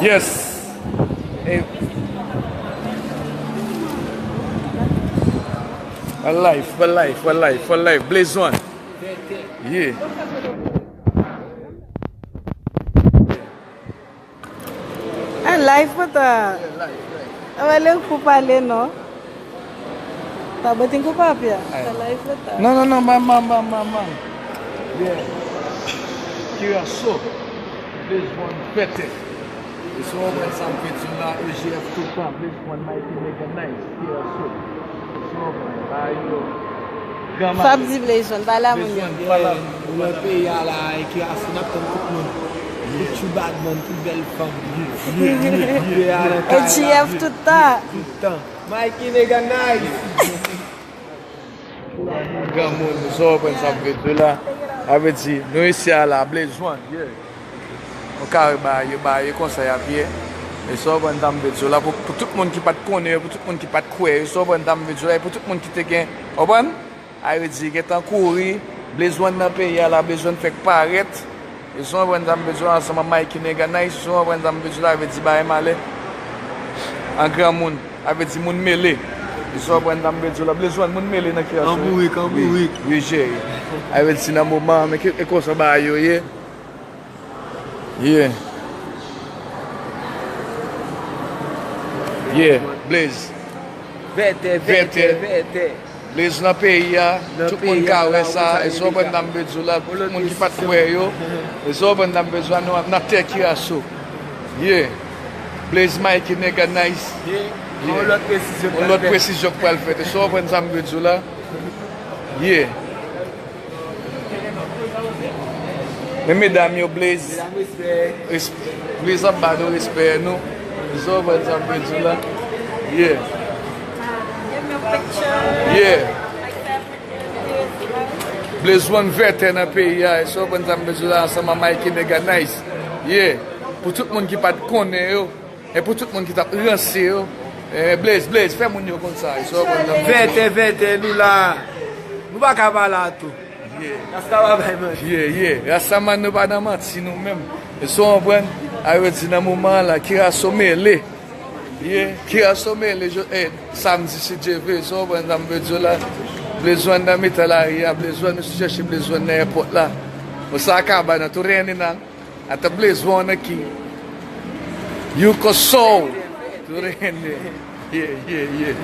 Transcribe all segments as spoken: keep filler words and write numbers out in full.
Yes. Hey. One life, one life, one life, one life. Blaze one. Yeah. An live pota. An pale pou pale non. Ta botin kou papya. An live pota. Non, non, non, man, man, man, man, man. Yeah. Kira so. Blaze one fete. E so w konprann sa m fè di la, E G F tout tan. Blaze one, Mikey Mega Nice. Kira so. E so w konprann. Ba yo. Fab di Blaze one, pale a moun yo. Ou nan peyi a la, e ki asin ap tann tout moun. Tout chou badman, tout bèl fanm. Peyi a nan kay la. E G F tout tan. Tout tan. Mikey nigga nice. Granmoun, sa w konprann sa m vle di la. Sa vle di, nou isi a la, Blaze one, yeah. Yon kare bagay yo, bagay yo konsa y ap ye. E sa w konprann sa m vle di w la, pou, pou tout moun ki pa t konnen yo, pou tout moun ki pa t kwè yo, sa w konprann sa m vle di w la, e pou tout moun ki te gen, w konprann? Sa vle di, gentan kouri, Blaze one nan peyi a la, Blaze one fèk parèt. E sa w konprann sa m vle di w la, ansanm ak Mikey Nega Nice, sa w konprann sa m vle di w la, sa vle di bagay malè. An granmoun, sa vle di moun mele. E sa w konprann sa m vle di w la, Blaze one moun mele nan kiyòs yo. An bourik, an bourik. Wi, wi, cheri. Sa vle di nan moman an, men ki, e konsa bagay yo ye. Yeah. Yeah, Blaze. Vètè, vètè, vètè. Blaze nan peyi a, tout moun ka wè sa, e sa w konprann sa m vle di w la, tout moun ki pa t kwè yo, e sa w konprann sa m vle di w la, nou nan tè Kiraso. Yeah. Blaze Mikey Nega Nice. Yeah. Yon lòt presizyon k pral fèt. Yon lòt presizyon k pral fèt, e sa w konprann sa m vle di w la. Yeah. Men medam yo, Blaze. Medam, respè. Resp-, Blaze ap ba nou respè nou. Sa w konprann sa m vle di w la? Yeah. Yeah. Blaze one vètè nan peyi a. Sa w konprann sa m vle di w la? Ansanm ak Mikey Nega Nice. Yeah. Pou tout moun ki pa t konnen yo. E pou tout moun ki t ap ranse yo, e, Blaze, Blaze, fè moun yo konn sa, e sa w konprann nan. Vètè, vètè, nou la. Nou pa ka pa la tou. Yeah. Rasta pa bay manti. Yeah, yeah. Rastaman nou pa nan manti nou menm. E sa w konprann, sa vle di nan moman an la, Kiraso mele. Yeah, Kiraso mele, jò, e, samdi si Dye vle, e sa w konprann sa m vle di w la. Blaze one nan mitan lari a, Blaze one, nou sot chèche Blaze one nan èpòt la. Ou sa kaba nan tou reyane nan. Ata Blaze one aqui. Yuko Soul. Tudo bem? Yeah, yeah, yeah.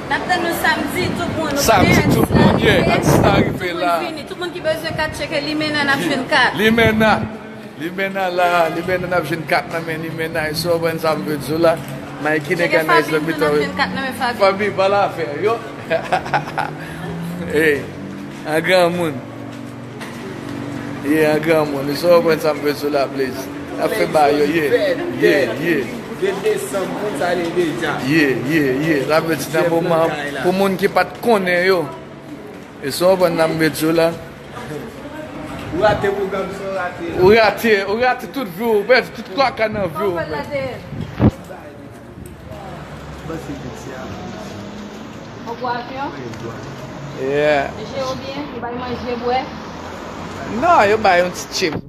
N ap tann nou samdi, tout moun. Samdi, tout moun, yeah. Atis la rive la. Tout moun ki bezwen kat, tcheke Limena, n ap jwenn kat. Limena. Limena la, Limena, n ap jwenn kat nan men Limena. E sa w konprann sa m vle di w la. Mikey Nega Nice nan mitan. Fabi, pale afè yo. Hey, an granmoun. Ye, an granmoun. E sa w konprann sa m vle di w la, Blaze. N ap fè bagay yo, ye, ye, ye. Ye, ye, ye. Sa vle di nan moman, pou moun ki pa t konnen yo. E sa w konprann sa m vle di w la. Ou rate pwogram sa, ou rate. Ou rate, ou rate tout vi w, ou pèdi tout kaka nan vi w, men. Bon, se bon, se a. Bon, bwè avyon? Wi, bwè. Yeah. Jere w byen, ou bay manje, bwè? Non, yo bay yon ti chips.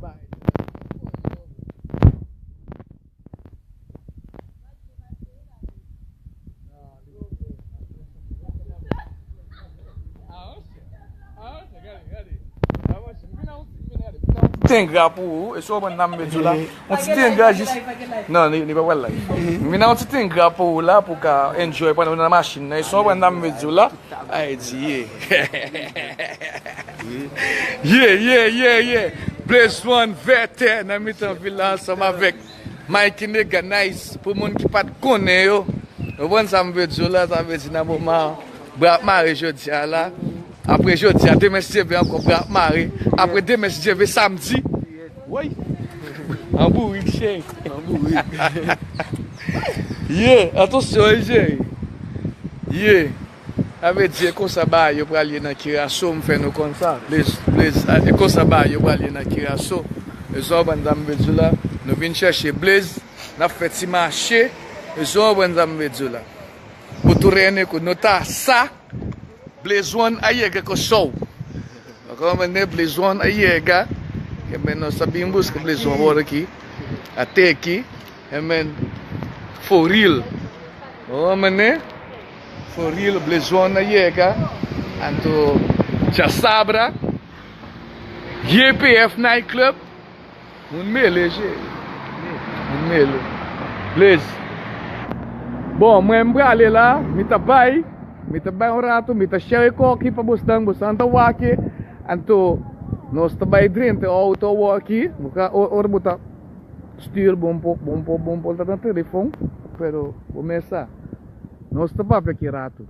Ti engra pou ou, e sa w konprann sa m vle di w la. Yon ti engra jis. Non, li, li pa pral live. M vin nan yon ti engra pou ou la, pou w ka enjoy pandan w nan machin nan. E sa w konprann sa m vle di w la. Ay, di ye. Ye, ye, ye, ye. Blaze One, vètè, nan mitan vil la, ansanm avèk Mikey Nega Nice, pou moun ki pa t konnen yo. Ou konprann sa m vle di w la, sa vle di nan moman an, bra ap mare jodi a la. Apre jodi a, demen si Dye vle ankò, bra ap mare. Apre demen si Dye vle, samdi. Woy! An bourik, cheri. An bourik. Ye, atansyon, wi, cheri. Ye. Sa vle di, e konsa bagay yo pral ye nan Kiraso, m fè nou konn sa. Blaze, Blaze, e konsa bagay yo pral ye nan Kiraso. E sa w konprann sa m vle di w la? Nou vin chèche Blaze, n ap fè ti mache. E sa w konprann sa m vle di w la? Pou tou reyane kou nou ta sa, Blaze One a yega ko show. Ou konprann, Blaze One a yega. Ke men nou sa bin bus ke Blaze One bora ki. Até ki. Amen. For real. Oh, mene. For real, Blaze One na yeka. Anto, Chasabra. G P F Night Club. Moun mele, cheri. Moun mele. Blaze. Bon, mwen m prale la, mi ta bay, mi ta bay yon rato, mi ta share com aqui pra vocês, vocês estão aqui. Anto, nós ta bay drente, ou ta aqui, ou ta, ou, ou ta still bom po, bom po, bom po, tá dando telefone, pero começa. Nós ta papel aqui rato.